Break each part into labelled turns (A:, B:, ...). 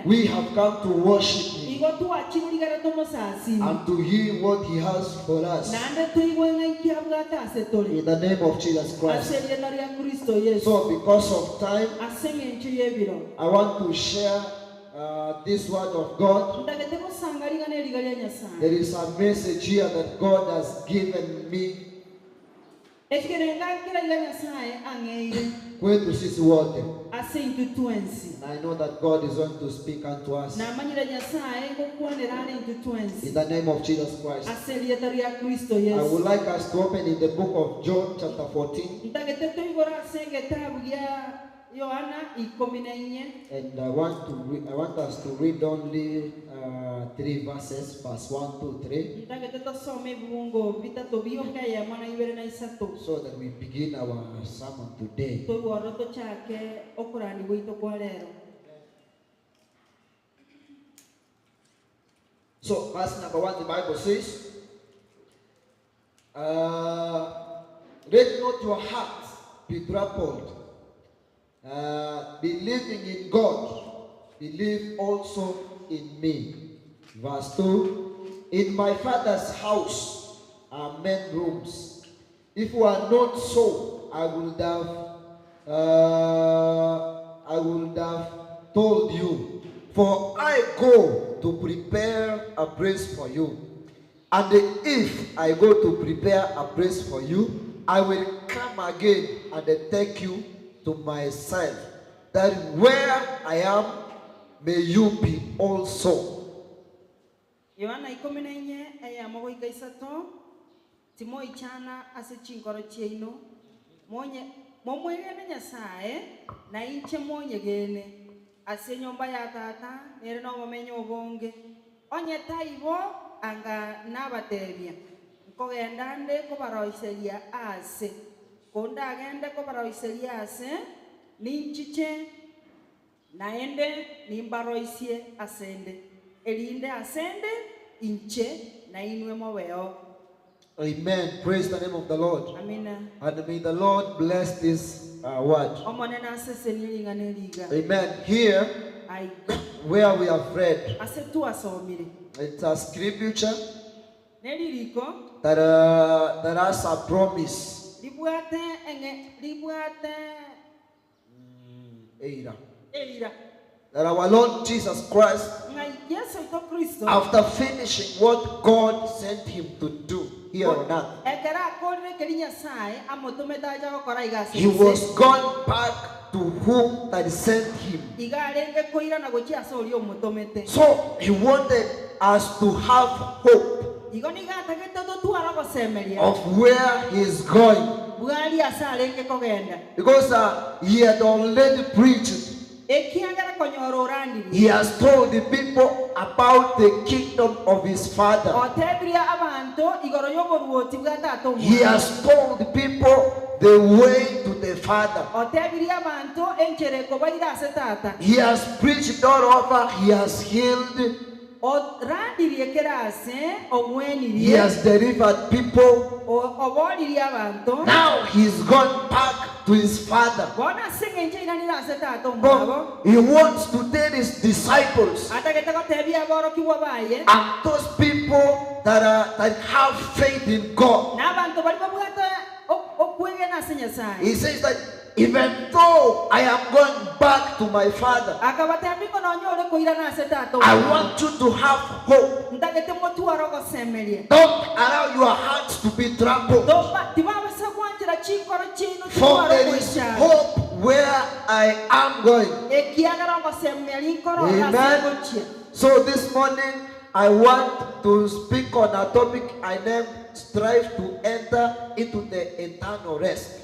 A: Amina.
B: We have come to worship Him
A: Igo twachire rigere tomosasime.
B: and to hear what He has for us.
A: Naende toigwe ng'a inki abwate ase tore.
B: In the name of Jesus Christ.
A: Ase erieta ria Kristo Yeso.
B: So, because of time,
A: Ase engencho y'ebiro.
B: I want to share uh, this word of God.
A: Ntagete gosanga rig'ana eriga ria Nyasae.
B: There is a message here that God has given me
A: Ekerenga nkera iga Nyasae ang'eire.
B: Kwetu sisi wote.
A: Ase intwe twensi.
B: And I know that God is going to speak unto us.
A: Namanyire Nyasae ngokwanera are intwe twensi.
B: In the name of Jesus Christ.
A: Ase erieta ria Kristo
B: I
A: Yeso.
B: would like us to open in the book of John chapter 14.
A: Ntagete toigore ase egetabu gia Yohana ikomi na inye.
B: And I want to re- I want us to read only uh, three verses, verse 1, 2, 3,
A: Ntagete tosome ebibungo bitato bioka eyemo na ibere na isato.
B: so that we begin our sermon today.
A: Toigwe ororo tochake okorani gwaito kwa rero.
B: So, verse number 1, the Bible says, uh, Let not your heart be troubled. Uh, believing in God, believe also in me. Verse 2 In my father's house are many rooms. If were not so, I would have uh, I would have told you. For I go to prepare a place for you. And if I go to prepare a place for you, I will come again and take you to myself, that where I am, may you be also.
A: Yohana ikomi na inye, eyemo goika isato, Timoichana ase chinkoro chiaino, monye momwegene Nyasae, na inche monyegene. Ase enyomba ya Tata nere nobomenyo obonge. Onye taibo, anga nabatebia, nkogenda nde kobaroiseria aase. Kondagende kobaroiseria aase, ninchiche naende nimbaroisie asende, erinde asende inche nainwe mobeo.
B: Amen. Praise the name of the Lord.
A: Amina.
B: And may the Lord bless this uh, word.
A: Omonene asesenie ring'ana eri iga.
B: Amen. Here,
A: Aiga
B: where we have read,
A: ase twasomire
B: it's a scripture
A: neririko
B: that, uh, that has a promise.
A: ribwate eng'e ribwate
B: Eira.
A: eira
B: That our Lord Jesus Christ,
A: ng'a Yeso oito Kristo
B: after finishing what God sent him to do here on earth,
A: ekero akorire keria Nyasae amotomete ache gokora iga ase
B: he
A: ense,
B: was gone back to whom that sent him.
A: iga arenge koirana gochia ase oria omotomete.
B: So he wanted us to have hope
A: Igo nigo atagete totware ogosemeria
B: of where he is going.
A: bw'aria ase arenge kogenda,
B: Because uh, he had already preached,
A: ekiagera konyora orandirie.
B: he has told the people about the kingdom of his father.
A: Otebirie abanto igoro y'oboruoti bwa Tata
B: He
A: omwabo.
B: has told the people the way to the father.
A: Otebirie abanto enchera ekobaira ase Tata.
B: He has preached all over, he has healed,
A: Orandirie kera ase,
B: he
A: ogwenirie,
B: has delivered people.
A: o- oboririe abanto.
B: Now he's gone back to his father.
A: Bono ase engencho airanire ase Tata omwabo,
B: But he wants to tell his disciples
A: atagete gotebia aborokigwa baye,
B: and those people that are that have faith in God.
A: na abanto baria babwate ok- okwegena ase Nyasae.
B: He says that even though I am going back to my father,
A: Akabatebia ng'a nonya ore koirana ase Tata
B: I
A: omwabo,
B: want you to have hope.
A: ntagete motware ogosemeria.
B: Don't allow your hearts to be troubled.
A: Toba- Tibabasa gwanchera chinkoro chiaino
B: For
A: chitware
B: there is
A: ogoichana.
B: hope where I am going.
A: Ekiagera ogosemeria nkoro ase
B: Amen.
A: gochia.
B: So this morning, I want to speak on a topic I named Strive to Enter into the Eternal Rest.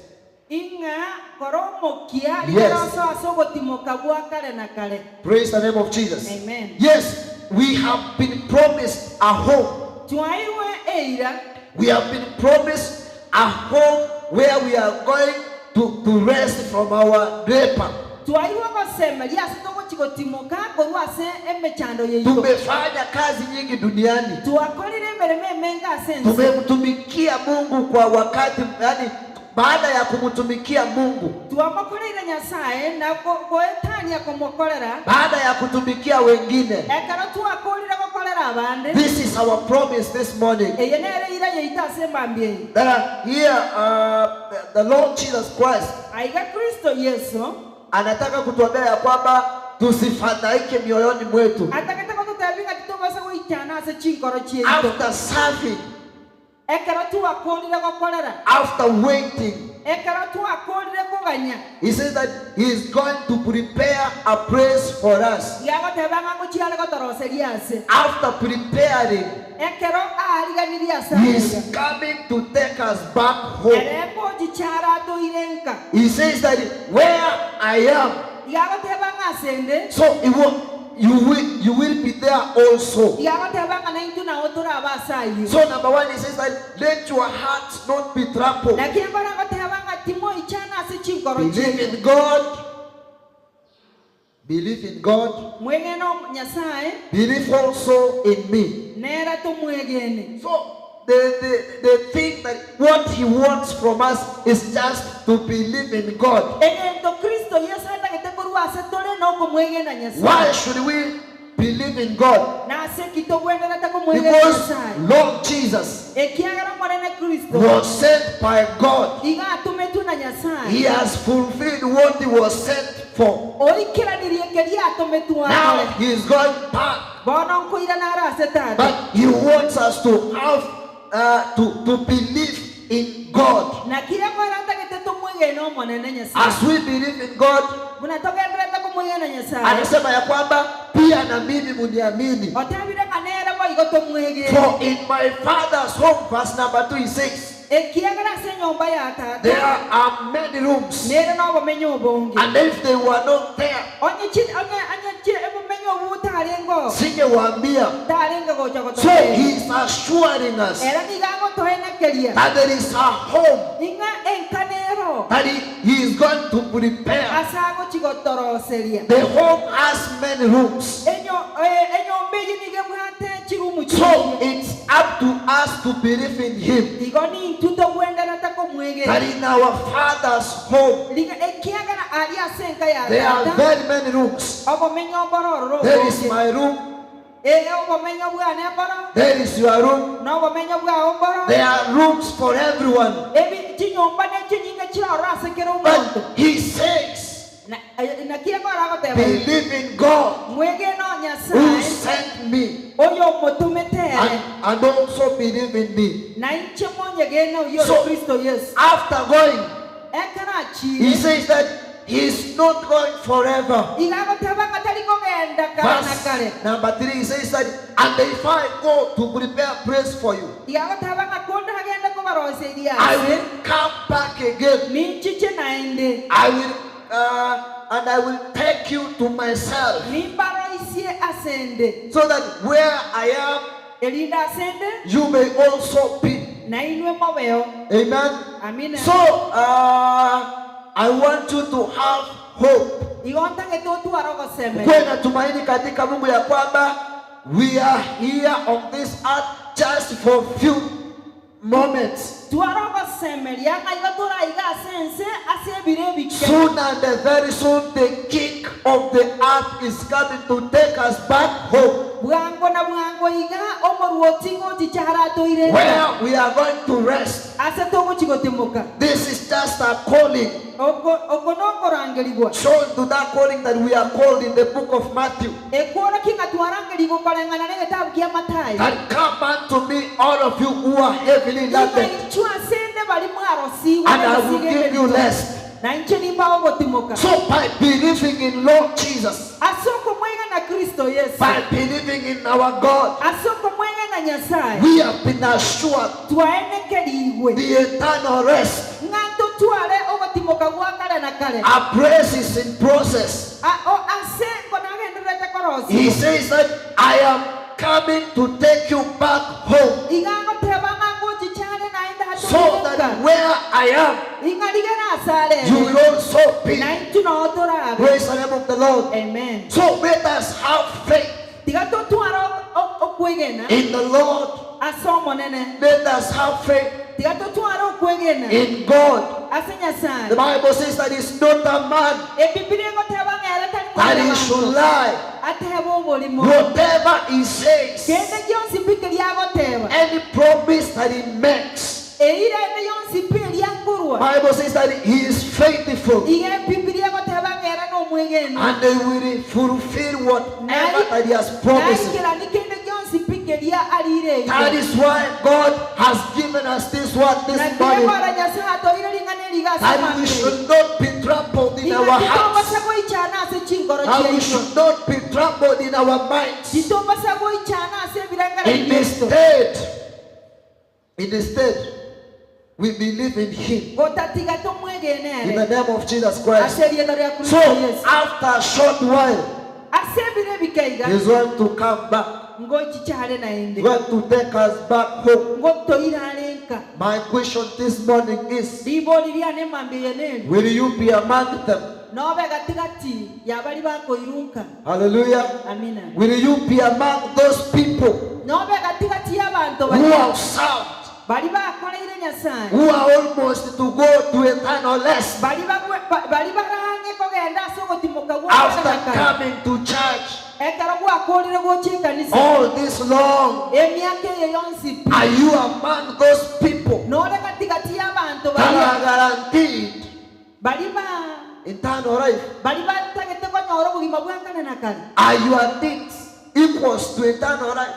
A: Ing'a kora omokia
B: Yes.
A: rikero osoe ase ogotimoka gwa kare na kare.
B: Praise the name of Jesus.
A: Amen.
B: Yes, we have been promised a home.
A: Twairwe eira,
B: We have been promised a home where we are going to, to rest from our labor.
A: twairwe ogosemeria ase togochi gotimoka korwa ase emechando yaito.
B: Tumefanya kazi nyingi duniani,
A: Twakorire emeremo emenge ase ense.
B: tumemtumikia Mungu kwa wakati, yani baada ya kumtumikia Mungu,
A: Twamokoreire Nyasae na goetania komokorera.
B: Baada ya kutumikia wengine.
A: Ekero twakorire gokorera abande.
B: This is our promise this morning.
A: Eye nere eira yaito ase emambia eye.
B: That here the Lord Jesus Christ
A: Aiga Kristo Yeso.
B: Anataka kutuambia ya kwamba tusifadhaike mioyoni mwetu.
A: Atagete gototebia ng'a titobasa goichana ase chinkoro chiaito.
B: After serving.
A: Ekero twakoorire gokorera.
B: After waiting.
A: Ekero twakoorire koganya.
B: He says that he is going to prepare a place for us.
A: Iga agoteba ng'a ngochia are gotoroseria ase.
B: After preparing.
A: Ekero aariganirie ase
B: He
A: aiga.
B: is coming to take us back home.
A: Ere ngochicha are atoire nka.
B: He says that where I am.
A: Iga agoteba ng'a ase 'nde.
B: So he will, you will, you will be there also.
A: Iga agoteba ng'a naintwe nao torabe ase ayio.
B: So number one, he says that let your hearts not be troubled.
A: Naki ekero agoteba ng'a timoichana ase chinkoro
B: Believe
A: chiaino.
B: in God. Believe in God.
A: Mwegene Nyasae.
B: Believe also in me.
A: Nere tomwegene.
B: So the, the, the thing that what he wants from us is just to believe in God.
A: Egento Kristo Yeso atagete korwa ase tore nokomwegena Nyasae.
B: Why should we believe in God?
A: Nase ki togwenerete komwegena
B: Because
A: Nyasae?
B: Lord Jesus
A: Ekiagera Omonene Kristo
B: was sent by God.
A: iga atometwe na Nyasae.
B: He has fulfilled what he was sent for.
A: Oikeranirie keria atometwe
B: Now
A: akore.
B: he is going back.
A: Bono nkoirana are ase Tata.
B: But he wants us to have uh, to, to believe in God.
A: Naki ekero atagete tomwegene Omonene Nyasae.
B: As we believe in God,
A: Buna togendererete komwegena Nyasae.
B: anasema ya kwamba pia na mimi muniamini.
A: Otebire ng'a nere boigo tomwegene.
B: For in my father's home, verse number 2, he says,
A: Ekiagera ase enyomba ya Tata
B: there are many rooms.
A: nere nobomenyo obonge.
B: And if they were not there,
A: Onye chi onye onye chi obomenyo obwo botarenge oo,
B: singewaambia.
A: tarenge gocha
B: So
A: gototebia.
B: he is assuring us
A: Ere nigo agotoenekeria
B: that there is a home
A: ing'a enka nero
B: that he, he is going to prepare.
A: ase agochi gotoroseria.
B: The home has many rooms.
A: Enyo eh, enyomba eyio nigo ebwate chirumu
B: So
A: chinyinge.
B: it's up to us to believe in him.
A: Igo nintwe togwenderete komwegena.
B: That in our father's home
A: Riga ekiagera aria ase enka ya
B: there are
A: tata
B: very many rooms.
A: obomenyo mboro ororo
B: There is
A: obonge.
B: my room.
A: Ee, obomenyo bwane mboro.
B: There is your room.
A: Na obomenyo bwao mboro.
B: There are rooms for everyone.
A: Ebi chinyomba ne chinyinge chire ororo ase kera omonto.
B: But he says,
A: Na, eh, naki ekero agoteba
B: believe in God
A: mwegene o
B: who
A: Nyasae
B: sent me
A: oyo omotomete ere
B: and, and also believe in me.
A: na inche monyegene oyo
B: So-
A: Kristo Yesu.
B: After going,
A: Ekero
B: he
A: achiire
B: says that he is not going forever.
A: iga agoteba ng'a tari kogenda kare na kare.
B: Verse number 3, he says that, and if I go to prepare place for you,
A: Iga agoteba ng'a kondagende kobaroseria
B: I
A: ase
B: will come back again.
A: ninchiche naende
B: I will, and I will take you to myself,
A: nimbaroisie asende
B: so that where I am,
A: erinde asende
B: you may also be.
A: na inwe mobeo.
B: Amen.
A: Amina.
B: So I want you to have hope.
A: Igo ntagete otware ogosemera.
B: Kuwe na tumaini katika Mungu ya kwamba we are here on this earth just for few moments.
A: Tware ogosemeria ng'a igo toraiga ase ense ase ebiro ebike.
B: Soon and very soon the king of the earth is coming to take us back home.
A: Bwango na bwango iga omoruoti ngochicha aratoire
B: Where we are going to rest.
A: ase togochi gotimoka.
B: This is just a calling.
A: Oko oko nokorangerigwa.
B: Shown to that calling that we are called in the book of Matthew.
A: Ekworokia ng'a twarangerigwe koreng'ana negetabu kia Mathayo.
B: That come unto me, all of you who are heavily
A: Ng'a
B: laden,
A: inchwe ase nde baria mwarosiigwe
B: and I will
A: nemesigo
B: give you
A: emerito,
B: rest.
A: na inche nimbae ogotimoka.
B: So by believing in Lord Jesus,
A: Ase okomwegena Kristo Yeso,
B: by believing in our God,
A: ase okomwegena Nyasae,
B: we have been assured
A: twaenekerigwe
B: the eternal rest.
A: ng'a ntotware ogotimoka gwa kare na kare.
B: Our praise is in process.
A: A- o- ase konagendererete korosigwa.
B: He says that I am coming to take you back home.
A: Iga agoteba ng'a ngochichare naende
B: So
A: atominka.
B: that where I am,
A: Ing'a rigera ase are
B: you will also be.
A: na intwe noo torabe.
B: Praise the name of the Lord.
A: Amen.
B: So let us have faith
A: Tiga totware okwegena
B: in the Lord.
A: ase Omonene.
B: Let us have faith.
A: Tiga totware okwegena
B: in God.
A: ase Nyasae.
B: The Bible says that he's not a man
A: Ebibilia egoteba ng'a ere tari
B: that he should
A: mwanyabanto
B: lie.
A: atebe oborimo.
B: Whatever he says,
A: Kende gionsi pi keria agoteba,
B: any promise that he makes,
A: eira ende yonsi pi eria akorwa,
B: Bible says that he is faithful
A: iga Ebibilia egoteba ng'a ere nomwegenwa.
B: and he will fulfill whatever that he has promised.
A: Naikeranie kende gionsi pi keria arire
B: That
A: igo.
B: is why God has given us this word this
A: Naki
B: morning.
A: ekora Nyasae atoire ring'ana eri iga ase
B: That we
A: amambia.
B: should not be troubled in
A: Iga
B: our
A: titobasa
B: hearts.
A: goichana ase chinkoro
B: That we
A: chiaito.
B: should not be troubled in our minds.
A: Titobasa goichana ase ebirengererio biaito.
B: Instead, instead, we believe in Him.
A: Gotatiga tomwegene
B: In the
A: ere.
B: name of Jesus Christ.
A: Ase erieta ria
B: So,
A: Kristo Yesu.
B: after a short while,
A: Ase ebiro ebike iga,
B: He's going to come back.
A: ngochicha are naende.
B: He's going to take us back home.
A: Ngotoire are nka.
B: My question this morning is
A: Ribori riane mambia eye neri.
B: Will you be among them?
A: Nobe gatigati yabari bakoirunka.
B: Hallelujah.
A: Amina.
B: Will you be among those people
A: Nobe gatigati y'abanto
B: who
A: bari
B: have served,
A: bari bakoreire Nyasaye.
B: who are almost to go to eternal rest
A: Bari bagwe ba- bari barange kogenda ase ogotimoka gwa
B: after
A: kare na kare.
B: coming to church
A: Ekero gwakorire gocha ekanisa.
B: all this long?
A: Emiaka eye yonsi pi.
B: Are you among those people
A: Nore gatigati y'abanto
B: that
A: bari
B: are guaranteed
A: bari ba
B: eternal life?
A: bari batagete konyora obogima bwa kare na kare.
B: Are your deeds equals to eternal life?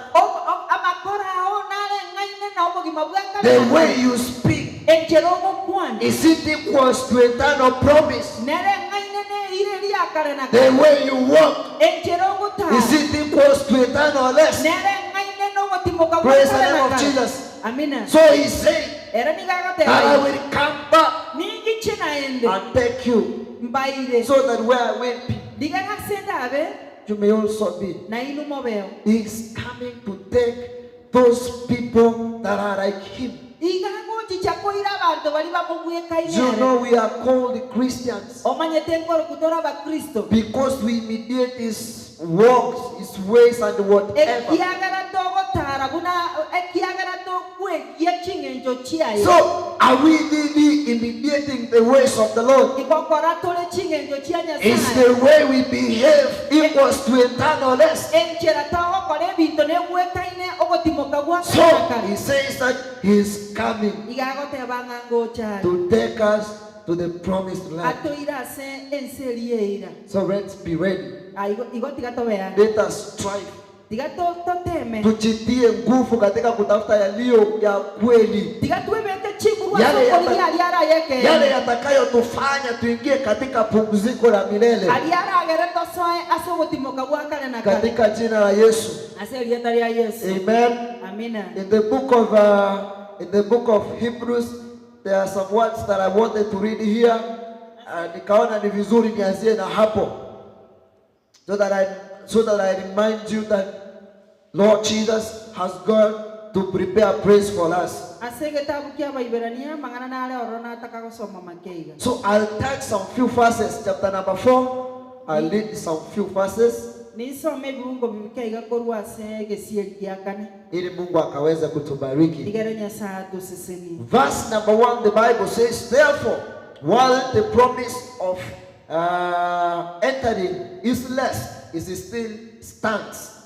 A: Amakora ao nareng'aine na obogima bwa kare
B: The
A: na
B: way
A: kare.
B: you speak,
A: Enchera ogokwana
B: is it equals to eternal promise?
A: nereng'aine neire ria kare na
B: The
A: kare.
B: way you walk,
A: Enchera ogotara
B: is it equals to eternal rest?
A: nereng'aine nogotimoka bwa
B: Praise the
A: kare
B: name
A: na
B: of
A: kare.
B: Jesus.
A: Amina.
B: So he said
A: Ere nigo
B: that I
A: agoteba
B: will come back
A: ningiche naende
B: and take you
A: mbaire
B: so that where I will be,
A: riga ase ndabe
B: you may also be.
A: nainwe mobeo.
B: He is coming to take those people that are like him.
A: Iga agochicha koira abanto bari bamobwekaine
B: You
A: ere.
B: know, we are called Christians
A: Omanyete nkoroku tore abakristo
B: because we mediate his works, his ways, and whatever.
A: ekiagera togotara buna ekiagera tokwegia ching'encho chiaye.
B: So, are we really imitating the ways of the Lord?
A: Igokora tore ching'encho chia
B: Is
A: Nyasaye.
B: the way we behave equals to eternal rest?
A: Enchera togokora ebinto negwekaine ogotimoka gwa
B: So,
A: kare na kare.
B: he says that he is coming
A: Iga agoteba ng'a ngocha are
B: to take us to the promised land.
A: atoire ase ense eria eira.
B: So, let's be ready.
A: Ah, igo igo tiga tobeane.
B: Let us strive.
A: Tiga toteme.
B: Tujitie nguvu katika kutafuta yaliyo ya kweli,
A: Tiga twebeke chinguru ase
B: Yale
A: okorigia aria arayekene.
B: yale yatakayotufanya tuingie katika pumziko la milele,
A: Aria aragere tosoe ase ogotimoka gwa kare na kare.
B: katika jina la Yesu.
A: Ase erieta ria Yesu.
B: Amen.
A: Amina.
B: In the book of in the book of Hebrews there are some words that I wanted to read here. Nikaona ni vizuri nianzie na hapo so that I remind you that Lord Jesus has gone to prepare a place for us.
A: Ase egetabu kia Abaiberania amang'ana nare ororo nataka gosoma make iga.
B: So I'll touch some few verses, chapter number 4. I'll read some few verses
A: Nisome ebiungo bike iga korwa ase egesieri gia kane.
B: ili Mungu akaweza kutubariki.
A: Igere Nyasaye atusesenie.
B: Verse number 1, the Bible says, Therefore, while the promise of entering is less, it still stands.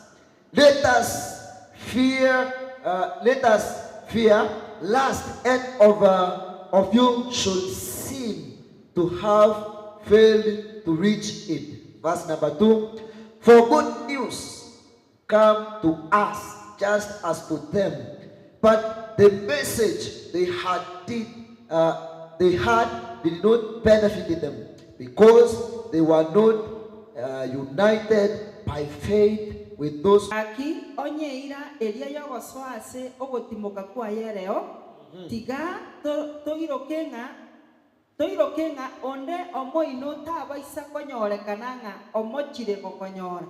B: Let us fear, let us fear, lest any of you should seem to have failed to reach it. Verse number 2, For good news come to us just as to them, but the message they had did not benefit them, because they were not united by faith with those.
A: Aki onye ira eria yogosoa ase ogotimoka kwaye ereo, tiga toiroke ng'a toiroke ng'a onde omoino tabaisa konyorekana ng'a omochire gokonyora.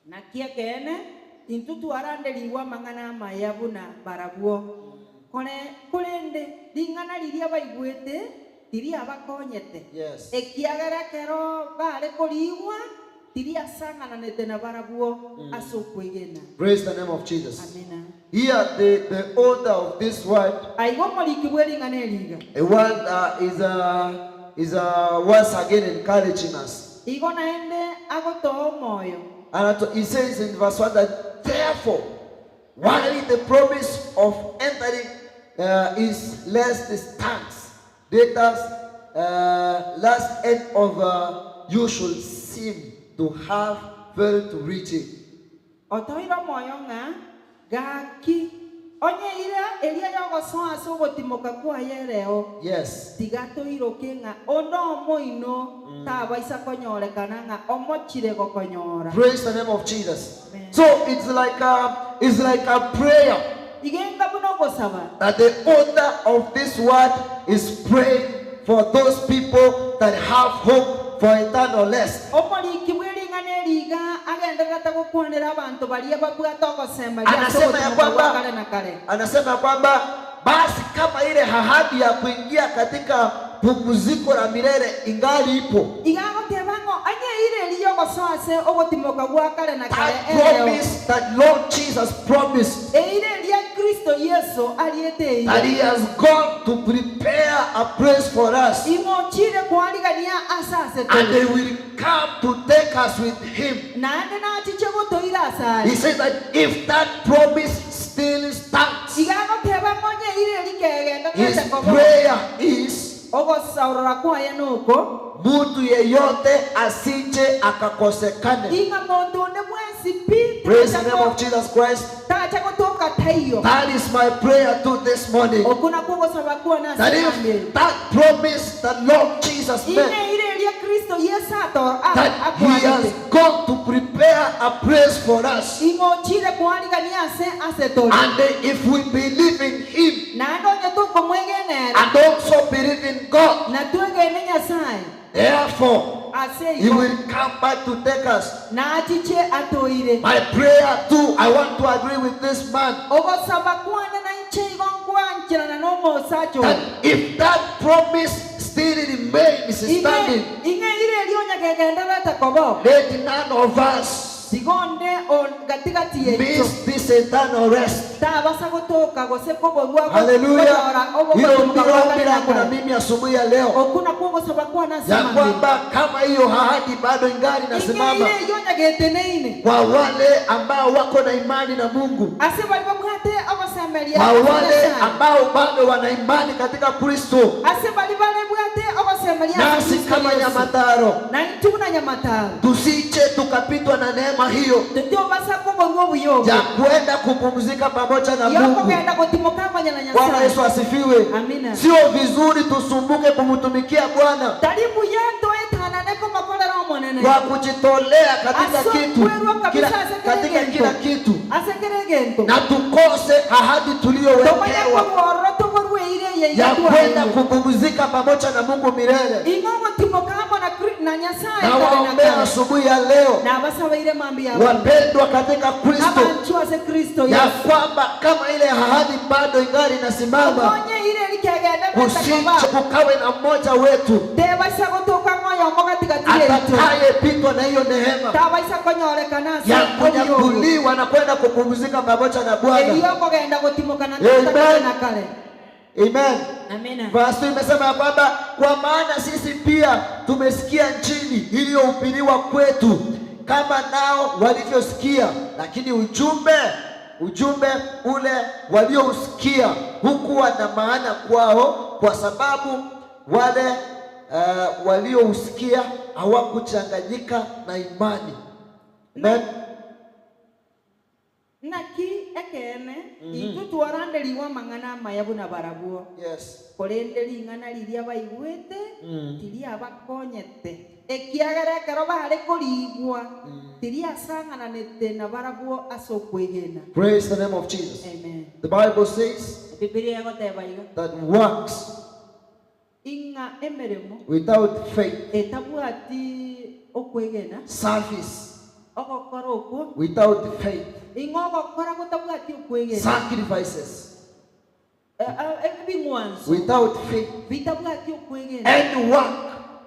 A: Naki ekeene intwe twaranderigwe amang'ana amaya buna barabwo. Korende ring'ana riria baigwete riria bakonyete.
B: Yes.
A: Ekiagera kero bare korigwa tiriasang'ananete nabarabwo ase okwegena.
B: Praise the name of Jesus.
A: Amina.
B: Here, the author of this word,
A: Aiga omoriki bwe ring'ana eri iga.
B: a word is once again encouraging us.
A: Igo naende agotoa omoyo.
B: And he says in verse 1 that therefore, while the promise of entering is less stands, let us last end of you should seem to have failed to reach it.
A: Otoire omoyo ng'a gaki onye eira eria y'ogosoa ase ogotimoka kwaye ereo, tiga toiroke ng'a onde omoino tabaisa konyorekana ng'a omochire gokonyora.
B: Praise the name of Jesus.
A: Amen.
B: So it's like a prayer
A: Iga enga buna ogosaba.
B: that the author of this word is praying for those people that have hope for eternal rest.
A: Omoriki bw'ering'ana eri iga agendererete gokwanera abanto baria babwate ogosemeria ase
B: Anasema ya
A: ogotimoka gwa
B: kwamba
A: kare na kare.
B: anasema ya kwamba basi kama ile ahadi ya kuingia katika pumziko la milele ingali ipo,
A: Iga agoteba ng'a onye eira eria y'ogosoa ase ogotimoka gwa kare na kare
B: that
A: ereo,
B: promise that Lord Jesus promised,
A: eira eria Kristo Yeso ariete eira,
B: that he has gone to prepare a place for us,
A: ing'ochire koarigania ase ase
B: and
A: tore,
B: they will come to take us with him.
A: Naende nachiche gotoira ase are.
B: He said that if that promise still stands,
A: Iga agoteba ng'a onye eira eri
B: his
A: kegendererete koba,
B: prayer is
A: ogosaorora kwaye noko,
B: mtu yeyote asije akakosekane.
A: ing'a monto onde bwensi pi
B: Praise the name of Jesus Christ.
A: tacha gotoka taiyo.
B: That is my prayer to this morning.
A: Okwo nakwo ogosaba kwane ase
B: That
A: engambi eye.
B: if that promise that Lord Jesus
A: Ing'e
B: made,
A: eira eria Kristo Yeso ato
B: that he has
A: akwanete,
B: gone to prepare a place for us,
A: ing'ochire koarigania ase ase tore,
B: and if we believe in him
A: naende onye tokomwegenera
B: and also believe in God,
A: na twegene Nyasaye,
B: therefore
A: ase
B: he
A: igo
B: will come back to take us.
A: nachiche atoire.
B: My prayer too, I want to agree with this man,
A: Ogosaba kwane na inche igo nkwancherana na omosacha oyo.
B: that if that promise still remains standing,
A: Ing'e eira eria onye kegendererete koba,
B: let none of us
A: tiga onde gatigati yaito
B: miss this eternal rest.
A: tabasa gotoka gose koborwa
B: Haleluya!
A: konyora
B: Hilo
A: obogotoka
B: ndilo
A: bwa
B: ombi
A: kare na
B: langu na
A: kare.
B: mimi asubuhi ya leo,
A: Okwo nakwo ogosaba kwane ase
B: ya
A: amang'ina.
B: kwamba kama hiyo ahadi bado ingali
A: Ing'e
B: inasimama
A: eira eyio onye geteneine
B: kwa wale ambao wako na imani na Mungu,
A: ase baria babwate ogosemeria
B: kwa
A: ase
B: wale
A: Nyasaye,
B: ambao bado wana imani katika Kristo,
A: ase baria barebwate ogosemeria ase
B: nasi
A: Kristo
B: kama
A: Yesu,
B: Nyamataro
A: na intwe buna Nyamataro
B: tusije tukapitwa na neema hiyo
A: titobasa koborwa obuya
B: ya
A: obwo
B: kwenda kupumzika pamoja na Mungu.
A: yokogenda gotimoka amanya na
B: Bwana
A: Nyasaye.
B: Yesu asifiwe.
A: Amina.
B: Sio vizuri tusumbuke kumtumikia Bwana
A: Tari buya toetanane komokorera omonene
B: kwa kujitolea katika
A: Aso
B: kitu
A: kwerwa kabisa
B: kila,
A: ase kere
B: katika
A: gento.
B: kila kitu
A: ase kere egento
B: na tukose ahadi
A: tomanye
B: tuliyowekewa
A: koborora toborwa eira eye
B: ya kwenda
A: iga
B: kupumzika pamoja na Mungu milele.
A: ing'o ogotimoka amo na na Nyasaye
B: Na
A: kare na
B: waombea
A: kare.
B: asubuhi ya leo
A: Na abasabaire mambi yabo
B: wapendwa katika Kristo,
A: abanchu ase Kristo
B: ya
A: Yesu,
B: kwamba kama ile ahadi bado ingali inasimama,
A: okonye eira eri kegenda
B: kusije
A: metakoba
B: kukawe na mmoja wetu
A: tebaisa gotoka ng'oyo omo gatigati yaito
B: atakayepitwa na hiyo neema
A: tabaisa konyorekana ase
B: ya
A: obuya obwo
B: kunyakuliwa na kwenda kupumzika pamoja na Bwana.
A: erio okogenda gotimoka na
B: Amen.
A: tata kare na kare.
B: Amen.
A: Amina.
B: Verse 2 imesema ya kwamba kwa maana sisi pia tumesikia Injili iliyohubiriwa kwetu kama nao walivyosikia, lakini ujumbe ule waliousikia hukuwa na maana kwao, kwa sababu wale waliousikia hawakuchanganyika na imani. Amen.
A: Naki ekene intwe twaranderiwa amang'ana amaya buna barabwo. Korende ring'ana riria baigwete tiriabakonyete, ekiagera ekero bare korigwa tiriasang'ananete na barabwo ase okwegena.
B: Praise the name of Jesus.
A: Amen.
B: The Bible says
A: Bibilia egoteba iga
B: that works
A: ing'a emeremo
B: without faith,
A: etabwati okwegena,
B: service
A: ogokora okwo
B: without faith,
A: ing'a ogokora gotabwati okwegena,
B: sacrifices
A: ebing'wanso
B: without faith,
A: bitabwati okwegena,
B: any work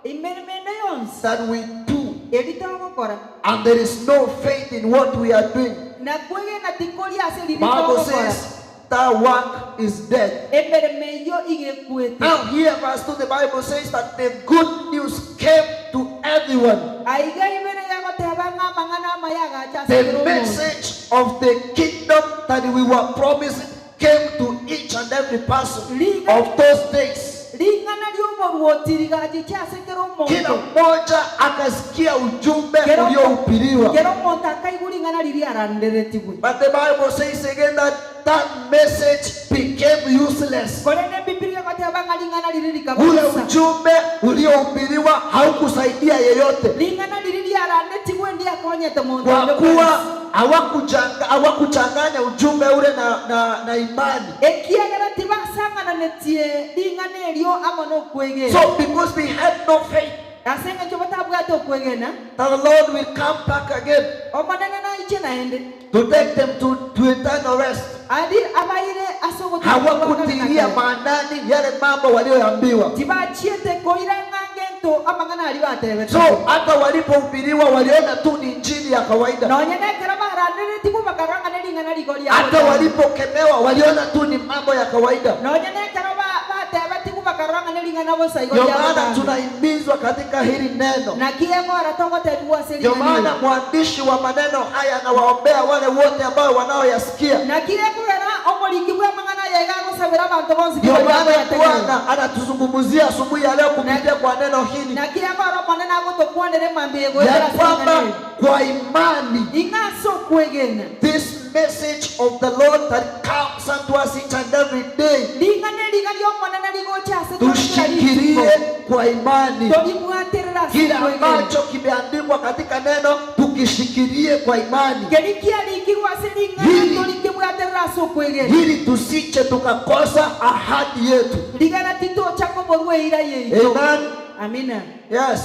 A: emeremo ende yonsi
B: that we do
A: Eri togokora.
B: And there is no faith in what we are doing.
A: Na kwegena tikori ase riria
B: Bible
A: togokora.
B: says that work is dead.
A: Emeremo eyio iga ekwete.
B: Now here verse 2 the Bible says that the good news came to everyone.
A: Aiga ibere yagoteba ng'a amang'ana amaya agacha ase
B: The
A: kera omonto.
B: message of the kingdom that we were promised came to each and every person of those days.
A: Ring'ana ri'oboruoti rigachicha ase kera omonto.
B: Kila mmoja akasikia ujumbe
A: Kera omo-
B: uliohubiriwa.
A: kera omonto akaigwa ring'ana riria aranderetigwe.
B: But the Bible says again that that message became useless.
A: Korende Ebibilia egoteba ng'a ring'ana riria rikaba
B: Ule
A: bosa.
B: ujumbe uliohubiriwa haukusaidia yeyote,
A: Ring'ana riria riarandetigwe ndiakonyete monto
B: kwa
A: onde
B: kuwa
A: bwensi.
B: hawakuchanga- hawakuchanganya ujumbe ule na, na, na imani.
A: Ekiagera tibasang'ananetie ring'ana erio amo nokwegena.
B: So because they had no faith
A: Ase eng'encho batabwate okwegena,
B: that the Lord will come back again
A: Omonene naiche naende,
B: to take them to, to eternal rest.
A: Ari abaire ase ogotuka kwa kare na
B: Hawakutilia
A: kare.
B: maanani yale mambo walioambiwa.
A: Tibachiete koira ng'a ngento amang'ana aria batebete.
B: So hata walipohubiriwa waliona tu ni injili ya kawaida.
A: Nonya nekero baranderetigwe bakarora ng'a nering'ana rigo ria
B: Hata
A: botambe.
B: walipokemewa waliona tu ni mambo ya kawaida.
A: Nonya nekero ba- batebetigwe bakarora ng'a nering'ana bosa igo
B: Ndio
A: ria
B: maana
A: botambe.
B: tunahimizwa katika hili neno.
A: Naki egora togotebigwa ase
B: Ndio
A: ring'ana
B: maana
A: eri.
B: mwandishi wa maneno haya anawaombea wale wote ambao wanaoyasikia.
A: Naki ekogera omoriki bwa amang'ana aya iga agosabera abanto bonsi
B: Ndio
A: baria
B: maana
A: bayategerere.
B: Bwana anatuzungumzia asubuhi ya leo kupitia kwa neno hili
A: Naki egora Omonene agotokwanera emambia egoetera
B: ya
A: ase ring'ana
B: kwamba
A: eri.
B: kwa imani
A: Ing'a ase okwegena.
B: this message of the Lord that comes unto us each and every day
A: Ring'ana eriga ri'Omonene rigocha ase tore kera
B: tushikilie
A: rituko.
B: kwa imani.
A: Toribwaterere ase
B: Kila
A: okwegena.
B: ambacho kimeandikwa katika neno tukishikilie kwa imani,
A: Keri kiarikirwe ase ring'ana
B: Hili-
A: torikebwaterere ase okwegena.
B: ili tusiche tukakosa ahadi yetu.
A: Rigana titocha koborwa eira yaito.
B: Amen.
A: Amina.
B: Yes,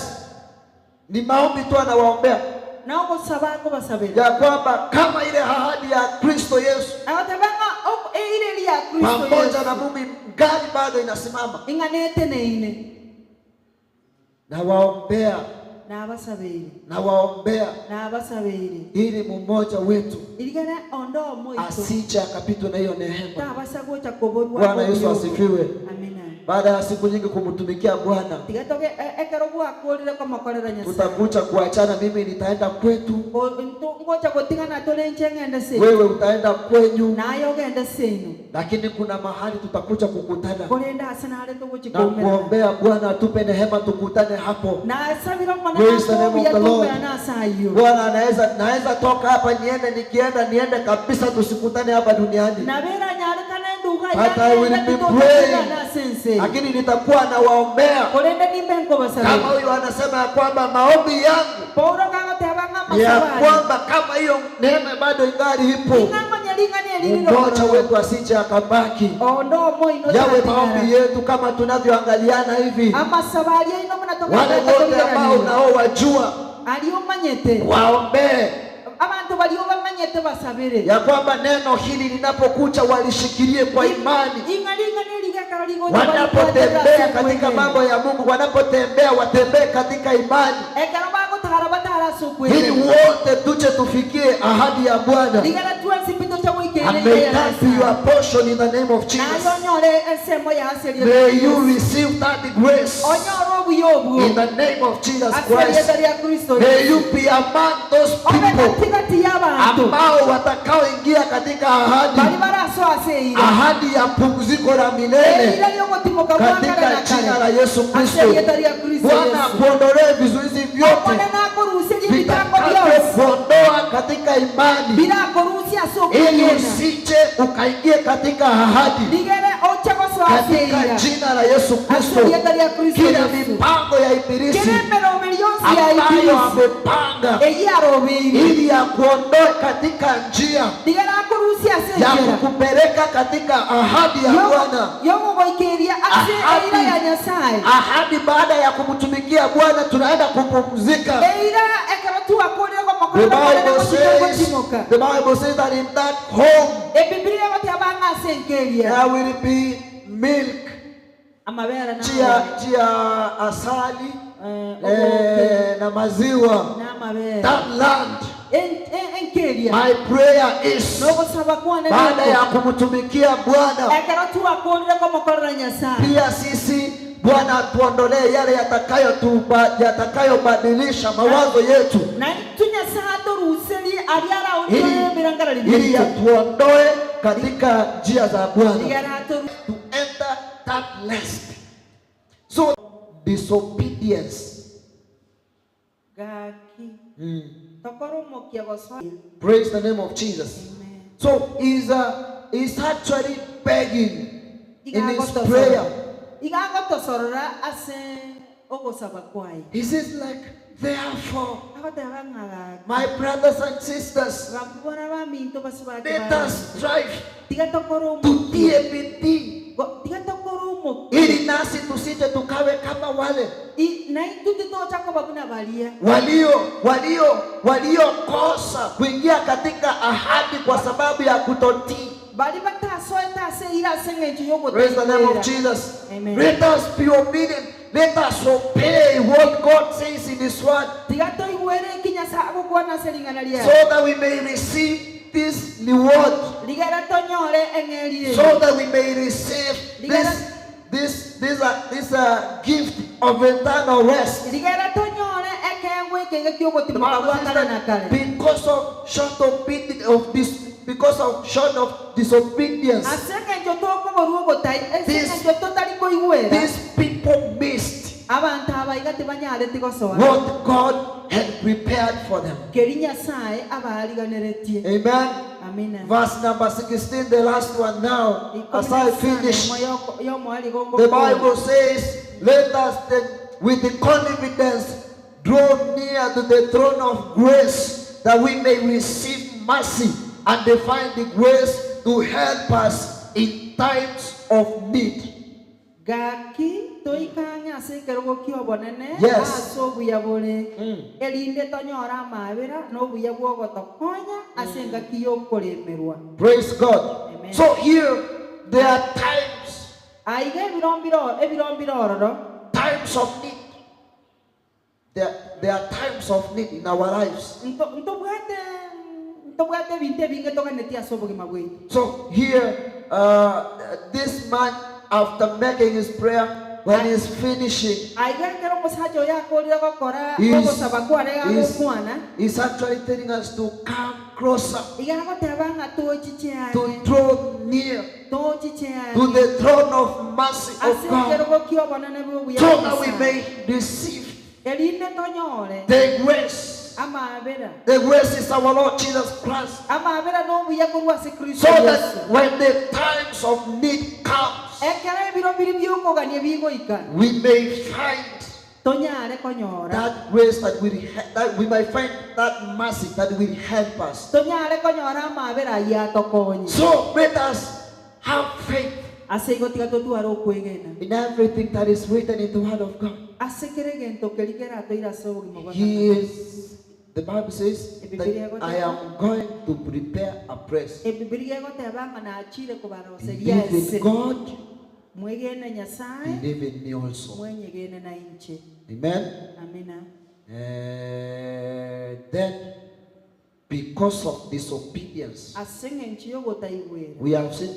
B: ni maombi tu anawaombea
A: Na ogosaba akobasabera.
B: ya kwamba kama ile ahadi ya Kristo Yesu
A: Agoteba ng'a ok- eira eri ya Kristo
B: pamoja na
A: Yesu.
B: Mungu ngali bado inasimama.
A: Ing'ana eteneine.
B: Nawaombea,
A: Nabasabeire.
B: nawaombea
A: Nabasabeire.
B: ili mmoja wetu
A: Irigana onde omoito.
B: asije akapitwa na hiyo neema.
A: Tabasa gocha koborwa
B: Bwana Yesu
A: obuya obo.
B: asifiwe.
A: Amina.
B: Baada ya siku nyingi kumtumikia Bwana,
A: Tiga toge e- ekero gwakorire komokorera Nyasaye.
B: tutakuja kuachana. Mimi nitaenda kwetu,
A: Ngo- nto- ngocha gotigana tore inche ng'ende seino.
B: wewe utaenda kwenyu,
A: Naye ogende seino.
B: lakini kuna mahali tutakuja kukutana
A: Korende ase nare
B: na
A: togochikomerana.
B: kuombea Bwana atupe neema tukutane hapo.
A: Nasabire Omonene
B: Praise the name of
A: akobuya
B: the Lord.
A: tomerane ase ayio.
B: Bwana anaweza, naweza toka hapa niende, nikienda niende kabisa, tusikutane hapa duniani,
A: Nabera nyarekane enduga
B: But I will
A: yang'ende
B: be
A: titototigana ase ense.
B: lakini nitakuwa nawaombea
A: Korende nimbe
B: kama
A: nkobasabera.
B: huyu anasema ya kwamba maombi yangu
A: Paulo gagoteba ng'a
B: ni ya
A: amasabo aye.
B: kwamba kama hiyo neema bado ingali ipo,
A: Ing'a ngonye ring'ana eri rire
B: mmoja
A: ororo.
B: wetu asije akabaki.
A: Onde omoino
B: Yawe maombi
A: tatigara.
B: yetu kama tunavyoangaliana hivi,
A: Amasabo aria aino buna
B: wale wote ambao
A: togotigara
B: unaowajua
A: aria omanyete
B: waombee
A: abanto baria obamanyete basabere
B: ya kwamba neno hili linapokuja walishikilie kwa imani.
A: ing'a ring'ana eri gekero rigocha baribwaterere ase
B: Wanapotembea katika
A: okwegena.
B: mambo ya Mungu, wanapotembea watembee katika imani,
A: Ekero bagotara batara ase
B: ili
A: okwegena.
B: wote tuje tufikie ahadi ya Bwana.
A: Rigana twensi pi tocha goikeire
B: And
A: ime
B: may
A: ya
B: that be
A: Nyasaye.
B: your portion in the name of
A: Naye
B: Jesus.
A: onyore ensemo ya ase erieta
B: May
A: ria
B: you
A: Yesu.
B: receive that grace
A: Onyore obuya obwo
B: in the name of Jesus
A: ase
B: Christ.
A: erieta ria Kristo
B: May
A: Yesu.
B: you be among those
A: Obe
B: people
A: katikati y'abanto
B: ambao watakaoingia katika
A: bari
B: ahadi,
A: barasoa ase eira
B: ahadi ya pumziko la milele
A: eira ry'ogotimoka bwa kare
B: katika
A: na
B: jina
A: kare
B: la Yesu
A: ase
B: Kristo.
A: erieta ria Kristo
B: Bwana
A: Yesu.
B: akuondolee vizuizi vyote
A: Omonene akoruserie ebitango byonsi
B: vitakavyokuondoa katika imani,
A: birakorusia ase
B: ili
A: okwegena
B: usije ukaingie katika ahadi,
A: rigere oche gosoa ase
B: katika
A: eira
B: jina la Yesu
A: ase
B: Kristo.
A: erieta ria Kristo
B: Kila
A: Yesu.
B: mipango ya ibilisi
A: Kera emeroberi yonsi ya
B: ambayo
A: ibilisi
B: amepanga
A: eyio arobeire
B: ili akuondoe katika njia
A: rigere akorusia ase
B: ya
A: enchera
B: kukupeleka katika ahadi ya Bwana,
A: yogogoikeria ase
B: Ahadi.
A: eira ya Nyasaye
B: ahadi baada ya kumtumikia Bwana tunaenda kupumzika.
A: eira ekero twakorire
B: The
A: gomokorera Omonene
B: Bible says,
A: gochitogotimoka
B: the Bible says that in that home
A: Ebibilia egoteba ng'a ase enkeria
B: there will be milk,
A: amabere na
B: chia chia asali.
A: Eh, oboke
B: eh, na maziwa.
A: na amabere.
B: That land.
A: En- en- Enkeria
B: My prayer is
A: nogosaba kwane
B: baada ya
A: noko
B: kumtumikia Bwana,
A: ekero twakorire komokorera Nyasaye
B: pia sisi Bwana atuondolee yale yatakayotuba- yatakayobadilisha mawazo yetu
A: na intwe Nyasaye atoruserie aria
B: ili,
A: araonchore ebirengererio
B: ili
A: biaito
B: yatuondoe katika njia za Bwana
A: rigera atoru
B: to enter that rest. So disobedience.
A: gaki tokore omokia gosoa
B: Praise the name of Jesus.
A: Amen.
B: So he's, he's actually begging in his prayer.
A: Iga agotosorora ase ogosaba kwaye
B: He says like, therefore,
A: agoteba ng'a gaki
B: my brothers and sisters,
A: bakubona baminto basubati
B: let us strive
A: tiga tokore omokia
B: tutie bidii
A: tiga tokore omokia
B: ili nasi tusije tukawe kama wale
A: na intwe titocha koba buna baria
B: walio walio waliokosa kuingia katika ahadi kwa sababu ya kutotii.
A: bari batasoete ase eira ase eng'encho
B: Praise the name of
A: y'ogotaigwera
B: Jesus.
A: Amen.
B: Let us be obedient. Let us obey what God says in His word
A: tiga toigwere eki Nyasaye agokwana ase ring'ana riaye
B: so that we may receive this reward,
A: rigera tonyore eng'eri eye
B: so that we may receive this this this this gift of eternal rest.
A: rigera tonyore ekegwa ekenge
B: The
A: kiogotimoka
B: Bible
A: gwa
B: says
A: kare na
B: that
A: kare
B: because of short obedi- of this because of short of disobedience,
A: ase eng'encho tokoborwa ogotai ase
B: This-
A: eng'encho totari koigwera
B: these people missed
A: abanto aba iga tibanyareti gosoa
B: what God had prepared for them.
A: keri Nyasaye abariganeretie
B: Amen.
A: amina
B: Verse number 16, the last one now.
A: Ikumi
B: As
A: na
B: I
A: isano,
B: finish,
A: yomoerigo
B: the Bible says, Let us then with the confidence draw near to the throne of grace that we may receive mercy and find the grace to help us in times of need.
A: Gaki toikang'e ase ekerogo kia obonene
B: Yes.
A: ase obuya bore erinde tonyore amabera na obuya bwa ogotokonya ase engaki ya okoremerwa
B: Praise God.
A: Amen.
B: So here there are times,
A: Aiga ebirombiro ebirombiro ororo
B: times of need. There, there are times of need in our lives.
A: Nto- ntobwate ntobwate ebinto ebinge toganeti ase obogima bwaitu
B: So here, this man, after making his prayer, when he's finishing,
A: aiga ekero omosacha oyo akorire gokora
B: he's,
A: ogosaba kware
B: he's,
A: agokwana
B: he's actually telling us to come closer,
A: iga agoteba ng'a tochiche
B: to
A: ang'e
B: draw near
A: tochiche
B: to
A: ang'e
B: the throne of mercy of
A: ase
B: God,
A: ekerogo kia obonene bwa obuya
B: so
A: bwa
B: that we
A: Nyasaye.
B: may receive
A: erinde tonyore
B: the grace.
A: amabera
B: The grace is our Lord Jesus Christ.
A: amabera na obuya korwa ase Kristo
B: So
A: Yesu
B: that when the times of need comes,
A: ekero ebiro biri biokogania bigoika
B: we may find
A: tonyare konyora
B: that grace that will that we might find that mercy that will help us.
A: tonyare konyora amabera aywo atokonye
B: So let us have faith
A: ase igo tiga totware okwegena
B: in everything that is written in the Word of God.
A: ase kere egento keri keratoire ase obogima bwa
B: He is, the Bible says that I am going to prepare a place.
A: Ebibilia egoteba ng'a nachire kobaroseria
B: Believe in
A: ase
B: God,
A: mwegene Nyasaye
B: believe in me also.
A: mwenyegene na inche
B: Amen.
A: amina
B: Then, because of disobedience,
A: ase eng'encho yogotaigwera
B: we have seen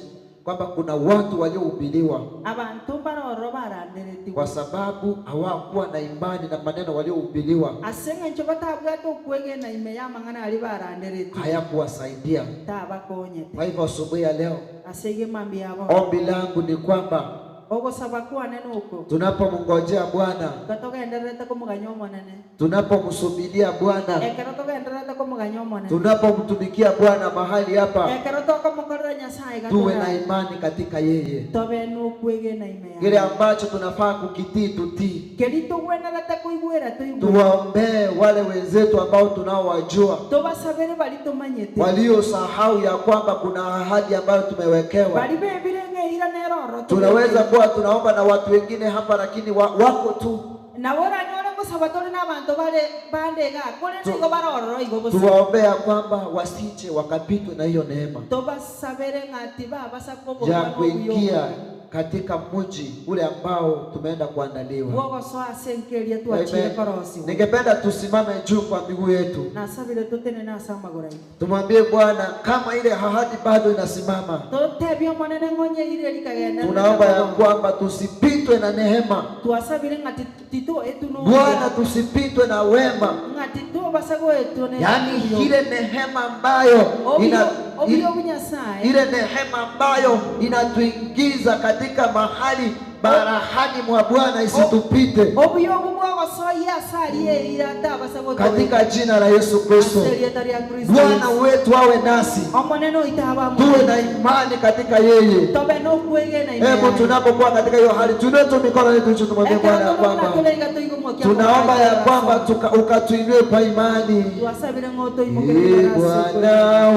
B: kwamba kuna watu waliohubiriwa
A: abantu mbaroro baranderetiwe
B: kwa sababu hawakuwa na imani na maneno waliohubiriwa
A: ase eng'encho batabwate okwegena ime ya amang'ana aria baranderetiwe
B: hayakuwasaidia.
A: tabakonyete
B: Kwa hivyo asubuhi ya leo,
A: ase iga emambia yabo
B: ombi langu ni kwamba
A: ogosaba kwane nuko
B: tunapomngojea Bwana,
A: totogendererete komoganya omonene
B: tunapomsubiria Bwana,
A: ekero togendererete komoganya omonene
B: tunapomtumikia Bwana mahali hapa,
A: ekero tokomokorera Nyasaye
B: tuwe na
A: gatora
B: imani katika yeye.
A: tobe nokwegena ime
B: Kile
A: yaye
B: ambacho tunafaa kukitii tutii,
A: keri togwenerete koigwera toigwere
B: tuwaombee wale wenzetu ambao tunaowajua
A: tobasabere bari tomanyete
B: waliosahau ya kwamba kuna ahadi ambayo tumewekewa.
A: bari bebire ng'eira neroro
B: Tunaweza kuwa tunaomba na watu wengine hapa, lakini wa, wako tu.
A: nabo oranyore ngosaba tore na abanto bare bande iga kore nigo barororo igo bosa
B: Tuwaombea ya kwamba wasije wakapitwa na hiyo neema
A: tobasabere ng'a tibabasa
B: ya
A: koborwa
B: kuingia
A: nobuya.
B: katika mji ule ambao tumeenda kuandaliwa.
A: Bw'ogosoa ase enka eria twachire
B: Amen.
A: korosigwa.
B: Ningependa tusimame juu kwa miguu yetu,
A: Nasabire totenene ase amagoro aito.
B: tumwambie Bwana kama ile ahadi bado inasimama,
A: Totebie Omonene ng'a onye eira eria rikagendererete
B: tunaomba ya
A: koba.
B: kwamba tusipitwe na neema.
A: Twasabire ng'a ti- titoetwe
B: Bwana,
A: nobuya,
B: tusipitwe na wema,
A: ng'a titobasa goetwa ne
B: yaani
A: obuya.
B: ile neema ambayo ina,
A: Obuya obwa Nyasaye,
B: ile neema ambayo inatuingiza katika mahali barahani mwa Bwana isitupite
A: obuya obwo bwogosoyia ase aria eira atabasa
B: katika
A: gotoeta
B: jina la Yesu Kristo.
A: ase erieta ria Kristo
B: Bwana
A: Yesu.
B: wetu awe nasi,
A: Omonene oito abe amo
B: tuwe na
A: naintwe.
B: imani katika yeye.
A: Tobe nokwegena ime
B: Hebu
A: yaye.
B: tunapokuwa katika hiyo hali, tuinue tu mikono yetu juu, tumwambie
A: Ekero
B: Bwana ya
A: tore buna
B: kwamba
A: tore iga toigomwokia amaboko
B: tunaomba
A: aito
B: ya kwamba
A: ase.
B: ukatuinue kwa imani.
A: Twasabire ng'a
B: Ee
A: otoimokererie ase
B: Bwana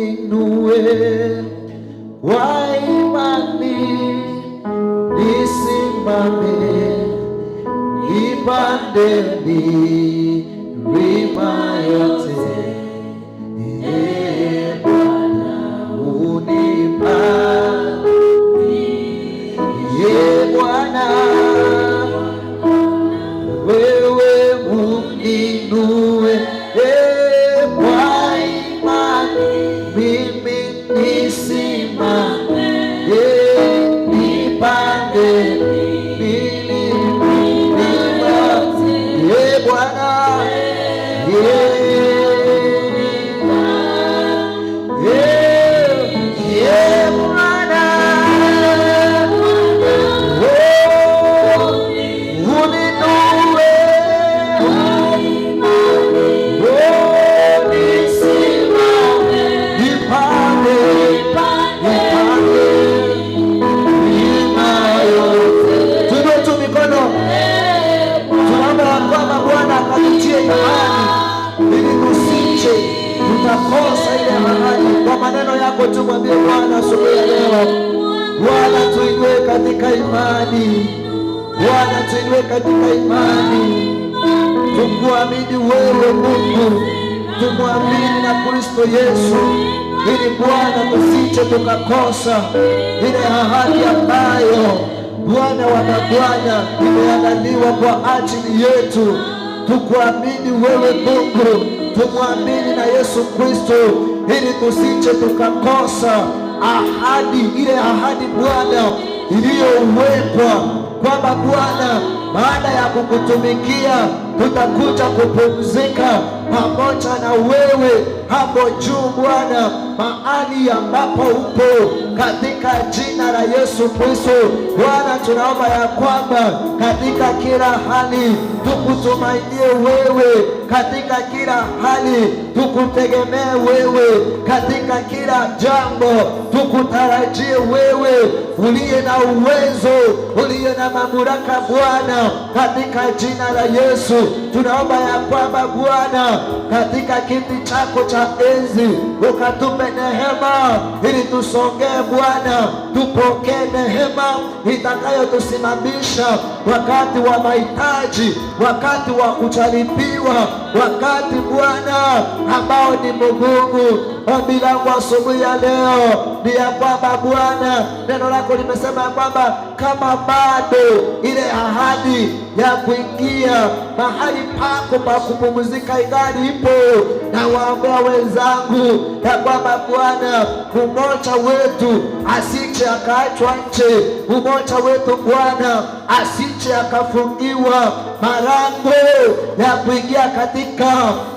B: uninue kwa imani, nisimame nipande milima yote. Ee Bwana unipa, Ee Bwana wewe uninue, ee kwa imani mimi nisimame, ee nipande milima, ee Bwana, ee ee Bwana, oh, uninue, oh, nisimame, nipande, nipande milima yote. Tuinue tu mikono, tunaomba ya kwamba Bwana akatutie imani ili tusije tutakosa ile ahadi. Kwa maneno yako tu mwambie Bwana asubuhi ya leo, Bwana tuinue katika imani, Bwana tuinue katika imani, tukuamini wewe Mungu, tumwamini na Kristo Yesu, ili Bwana tusije tukakosa ile ahadi ambayo Bwana wa mabwana imeandaliwa kwa ajili yetu. Tukuamini wewe Mungu, tumwamini na Yesu Kristo, ili tusije tukakosa ahadi ile ahadi Bwana iliyowekwa kwamba Bwana, baada ya kukutumikia tutakuja kupumzika pamoja na wewe hapo juu Bwana, mahali ambapo upo, katika jina la Yesu Kristo. Bwana, tunaomba ya kwamba katika kila hali tukutumainie wewe, katika kila hali tukutegemee wewe, katika kila jambo tukutarajie wewe, uliye na uwezo, uliye na mamlaka Bwana, katika jina la Yesu tunaomba ya kwamba Bwana, katika kiti chako cha enzi ukatupe neema ili tusongee Bwana, tupokee neema itakayotusimamisha wakati wa mahitaji, wakati wa kujaribiwa, wakati Bwana ambao ni mgumu. Ombi langu asubuhi ya leo ni ya kwamba Bwana, neno lako limesema ya kwamba kama bado ile ahadi ya kuingia mahali pako pa kupumzika ingali ipo, na waombea wenzangu ya kwamba Bwana, mmoja wetu asije akaachwa nje, mmoja wetu Bwana asije akafungiwa malango ya kuingia katika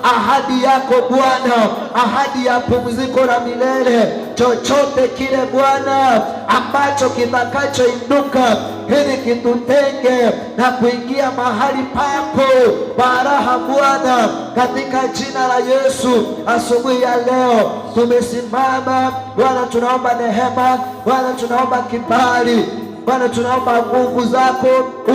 B: ahadi yako Bwana, ahadi ya pumziko la milele. Chochote kile Bwana ambacho kitakachoinuka ili kitutenge na kuingia mahali pako pa raha Bwana, katika jina la Yesu, asubuhi ya leo tumesimama Bwana, tunaomba neema Bwana, tunaomba kibali Bwana, tunaomba nguvu zako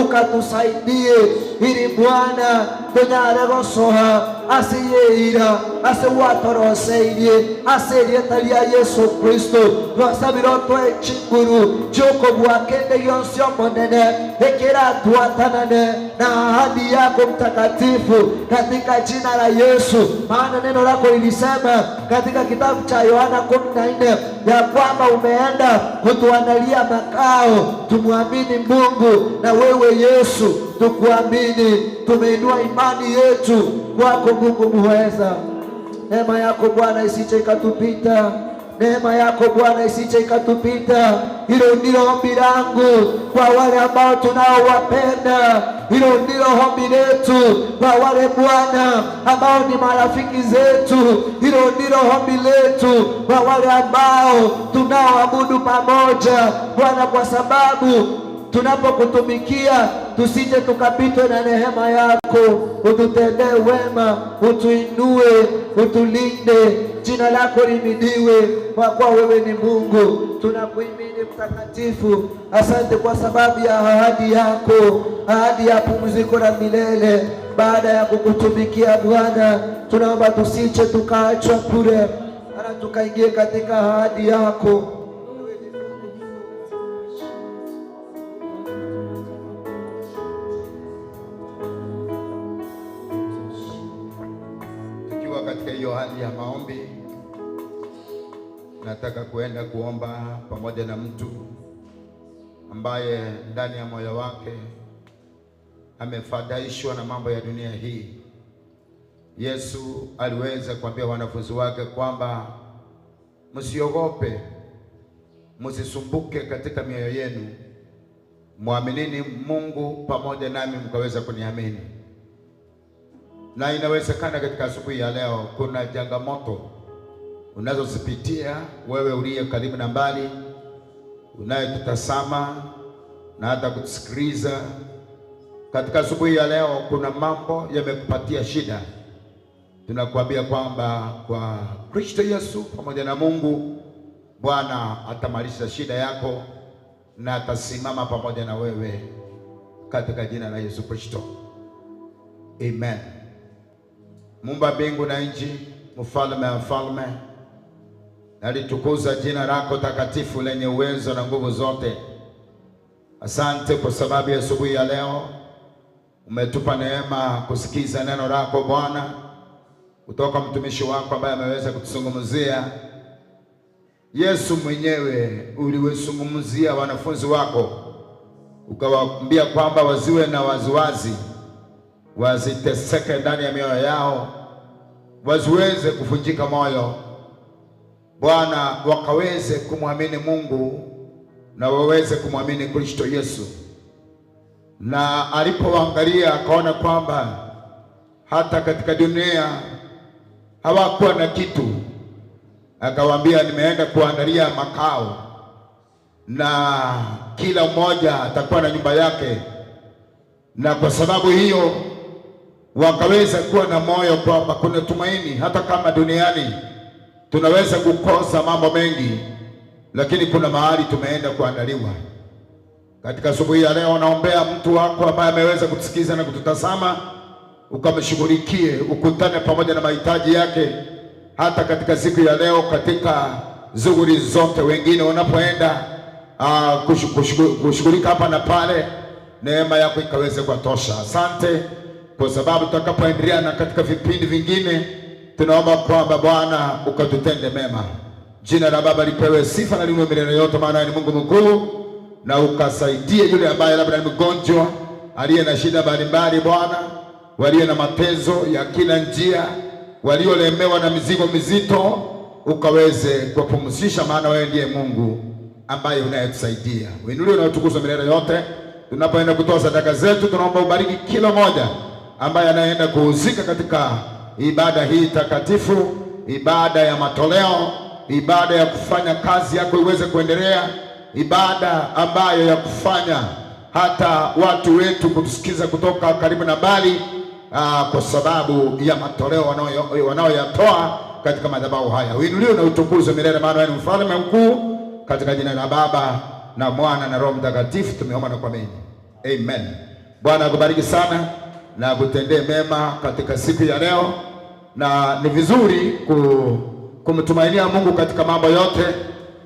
B: ukatusaidie, ili Bwana tonyare gosoa ase y'eira ase gwatoroseirie ase erieta ria Yeso Kristo. Twasabire otoe chinguru chi'okobua kende gionsi Omonene ekeratwatanane na ahadi yako mtakatifu katika jina la Yesu, maana neno lako lilisema katika kitabu cha Yohana 14 ya kwamba umeenda kutuandalia makao. Tumwamini Mungu na wewe Yesu tukuamini. Tumeinua imani yetu kwako Mungu muweza. Neema yako Bwana isije ikatupita. Neema yako Bwana isije ikatupita. Hilo ndilo ombi langu kwa wale ambao tunaowapenda. Hilo ndilo ombi letu kwa wale Bwana ambao ni marafiki zetu. Hilo ndilo ombi letu kwa wale ambao tunaoabudu pamoja Bwana, kwa sababu tunapokutumikia tusije tukapitwe na rehema yako. Ututendee wema, utuinue, utulinde, jina lako limidiwe, kwa kuwa wewe ni Mungu. Tunakuhimidi Mtakatifu. Asante kwa sababu ya ahadi yako, ahadi ya pumziko la milele baada ya kukutumikia Bwana. Tunaomba tusije tukaachwa bure, na tukaingie katika ahadi yako.
C: Tukiwa katika hiyo hali ya maombi, nataka kuenda kuomba pamoja na mtu ambaye ndani ya moyo wake amefadhaishwa na mambo ya dunia hii. Yesu aliweza kuambia wanafunzi wake kwamba msiogope, msisumbuke katika mioyo yenu, mwaminini Mungu pamoja nami mkaweza kuniamini. Na inawezekana katika asubuhi ya leo kuna changamoto unazozipitia wewe uliye karibu na mbali, unayetutazama na hata kutusikiliza. Katika asubuhi ya leo kuna mambo yamekupatia shida. Tunakuambia kwamba kwa Kristo Yesu pamoja na Mungu Bwana atamaliza shida yako na atasimama pamoja na wewe katika jina la Yesu Kristo. Amen. Muumba mbingu na nchi, mfalme wa falme, nalitukuza jina lako takatifu lenye uwezo na nguvu zote. Asante kwa sababu ya asubuhi ya leo umetupa neema kusikiza neno lako Bwana kutoka mtumishi wako ambaye ameweza kutuzungumzia. Yesu mwenyewe uliwazungumzia wanafunzi wako ukawaambia kwamba wasiwe na waziwazi, wasiteseke ndani ya mioyo yao, wasiweze kuvunjika moyo Bwana, wakaweze kumwamini Mungu na waweze kumwamini Kristo Yesu. Na alipowaangalia akaona kwamba hata katika dunia hawakuwa na kitu, akawaambia nimeenda kuandalia makao, na kila mmoja atakuwa na nyumba yake. Na kwa sababu hiyo wakaweza kuwa na moyo kwamba kuna tumaini, hata kama duniani tunaweza kukosa mambo mengi, lakini kuna mahali tumeenda kuandaliwa. Katika asubuhi ya leo, naombea mtu wako ambaye ameweza kutusikiza na kututazama, ukamshughulikie, ukutane pamoja na mahitaji yake, hata katika siku ya leo, katika shughuli zote, wengine wanapoenda kushughulika hapa na pale, neema yako ikaweze kuwatosha. Asante kwa sababu tutakapoendelea na katika vipindi vingine, tunaomba kwamba Bwana ukatutende mema. Jina la Baba lipewe sifa na liwe milele yote, maana ni Mungu mkuu, na ukasaidie yule ambaye labda ni mgonjwa, aliye na shida mbalimbali, Bwana, walio na mateso ya kila njia, waliolemewa na mizigo mizito, ukaweze kuwapumzisha, maana wewe ndiye Mungu ambaye unayetusaidia. Uinuliwe na utukuzwe milele yote. Tunapoenda kutoa sadaka zetu, tunaomba ubariki kila mmoja ambaye anaenda kuhusika katika ibada hii takatifu, ibada ya matoleo, ibada ya kufanya kazi yako iweze kuendelea, ibada ambayo ya kufanya hata watu wetu kutusikiza kutoka karibu na mbali, kwa sababu ya matoleo wanayoyatoa katika madhabahu haya. Uinuliwe na utukuzwe milele, maana wewe ni mfalme mkuu. Katika jina la Baba na Mwana na Roho Mtakatifu tumeomba na kuamini, amen. Bwana akubariki sana. na akutendee mema katika siku ya leo, na ni vizuri ku, kumtumainia Mungu katika mambo yote,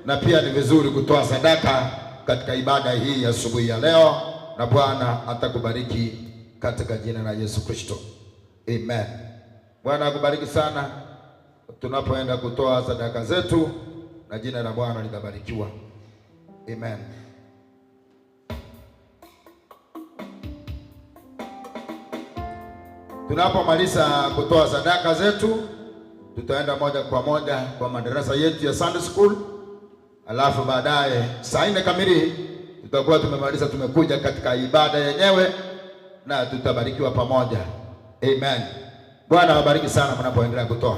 C: na pia ni vizuri kutoa sadaka katika ibada hii ya asubuhi ya leo, na Bwana atakubariki katika jina la Yesu Kristo, amen. Bwana akubariki sana tunapoenda kutoa sadaka zetu, na jina la Bwana litabarikiwa. Amen. Tunapomaliza kutoa sadaka zetu, tutaenda moja kwa moja kwa madarasa yetu ya Sunday School, alafu baadaye saa nne kamili tutakuwa tumemaliza, tumekuja katika ibada yenyewe na tutabarikiwa pamoja. Amen. Bwana awabariki sana mnapoendelea kutoa.